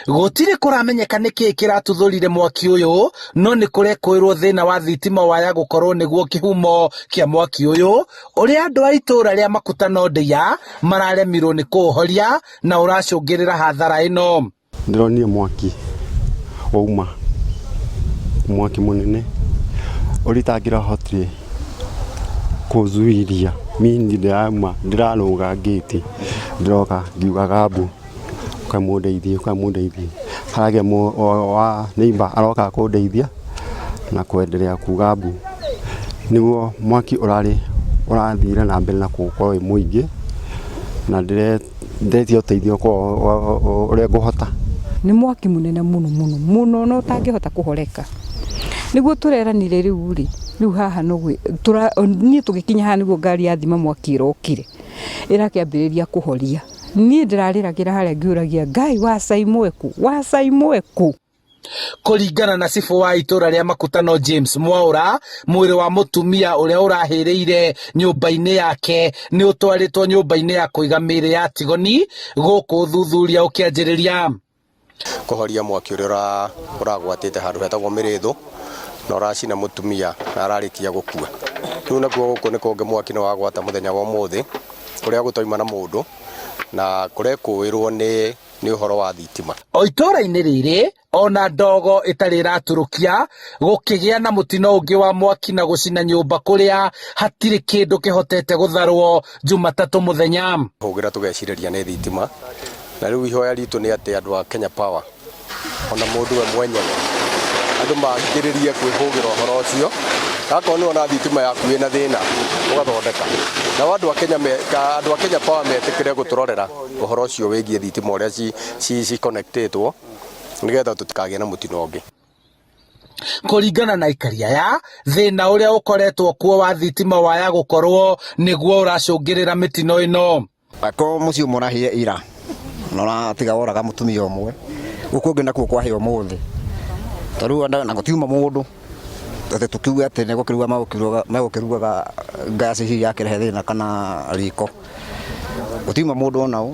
Gũtirĩ kũramenyeka nĩkĩĩ kĩratuthũrire mwaki ũyũ, no nĩ kũrekũĩrwo thĩna wa thitima waya gũkorwo nĩguo kĩhumo kĩa mwaki ũyũ, ũrĩa andũ a itũra rĩa Makutano Ndeiya mararemirwo nĩ kũũhoria na ũracũngĩrĩra hathara ĩno. Ndĩronire mwaki wauma, mwaki mũnene ũrĩa itangĩrahotire kũzuiria meaning ndĩrauma ndĩrarũga ngĩti ndĩroka ngiugaga mbu. Ũkai mũndeithie, ũkai mũndeithie. Haragĩa wa neighbour aroka kũndeithia na kwenderea kuga mbu. Nĩguo mwaki ũrarĩ ũrathire na mbere na gũkorwo wĩ mũingĩ na ndĩretia ũteithio ũrĩa ngũhota. Nĩ mwaki mũnene mũno mũno mũno na ũtangĩhota kũhoreka. Nĩguo tũreranire rĩu rĩ, rĩu haha no niĩ tũgĩkinya haha nĩguo ngari ya thima mwaki ĩrokire, ĩrakĩambĩrĩria kũhoria. Niĩ ndĩrarĩragĩra harĩa ngĩũragia Ngai wa Saimweku, wa Saimweku. Kũringana na cibũ wa itũra rĩa Makutano James Mwaũra, mwĩrĩ wa mũtumia ũrĩa ũrahĩrĩire nyũmba-inĩ yake nĩ ũtwarĩtwo nyũmba-inĩ ya kũiga mĩĩrĩ ya Tigoni gũkũ ũthuthuria ũkĩanjĩrĩria. Kũhoria mwaki ũrĩa ũragwatĩte handũ hetagwo Mĩrĩthũ na ũracina mũtumia na ararĩkia gũkua. Rĩu nakuo gũkũ nĩ kũngĩ mwaki nĩ wagwata mũthenya wa ũmũthĩ kũrĩa gũtauma na mũndũ na kũrekũĩrwo nĩ nĩ ũhoro wa thitima. O itũra-inĩ rĩrĩ ona ndogo ĩtarĩ ĩraturũkia gũkĩgĩa na mũtino ũngĩ wa mwaki na gũcina nyũmba kũrĩa hatirĩ kĩndũ kĩhotete gũtharwo Jumatatũ mũthenya. Hũgĩra tũgecirĩria nĩ thitima na rĩu ihoya ritũ nĩ atĩ andũ a Kenya Power ona mũndũ we mwenyewe andũ mangĩrĩrie kwĩhũgĩra ũhoro ũcio akorwo nĩ wona thitima yaku ĩna thĩna ũgathondeka nao andũ a Kenya andũ a Kenya Power metĩkĩre gũtũrorera ũhoro ũcio wĩgiĩ thitima ũrĩa ci connectĩtwo nĩgetha tũtikagĩe na mũtino ũngĩ. Kũringana na aikari aya, thĩna ũrĩa ũkoretwo kuo wa thitima waya gũkorwo nĩguo ũracũngĩrĩra mĩtino ĩno. Akorwo mũciĩ ũmwe ũrahĩire ira na ũratiga woraga mũtumia ũmwe, gũkũ ũngĩ nakuo kwahĩa ũmũthĩ. Ta rĩu na gũtiuma mũndũ atĩ tũkiuge atĩ nĩ gũkĩruga megũkĩrugaga ngaci hihi yakĩrehe thĩna kana riko. Gũtiuma mũndũ ona ũ,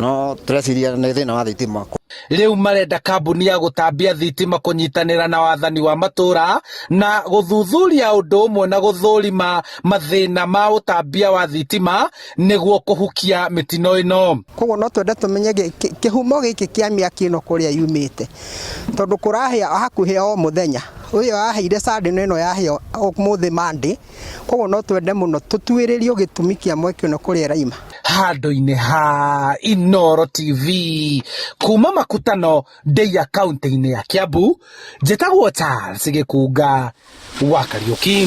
no tũreciria nĩ thĩna wa thitima. Rĩu marenda kambuni ya gũtambia thitima kũnyitanĩra na wathani wa matũra na gũthuthuria ũndũ ũmwe na gũthũrima mathĩna ma ũtambia wa thitima nĩguo kũhukia mĩtino ĩno. Koguo no twende tũmenye kĩhumo gĩkĩ kĩa mĩaki ĩno kũrĩa yumĩte, tondũ kũrahĩa hakuhĩ o mũthenya. Ũyũ ahĩire Sunday na ĩno yahĩa ũmũthĩ Monday. Koguo no twende mũno tũtuĩrĩrio gĩtũmi kĩa mwaki ũno kũrĩa ĩraima. Handũ-inĩ ha Inooro TV kuma Makutano Ndeiya kaunti-inĩ ya Kiambu, njĩtagwo Charles Gĩkunga wa Kariũki.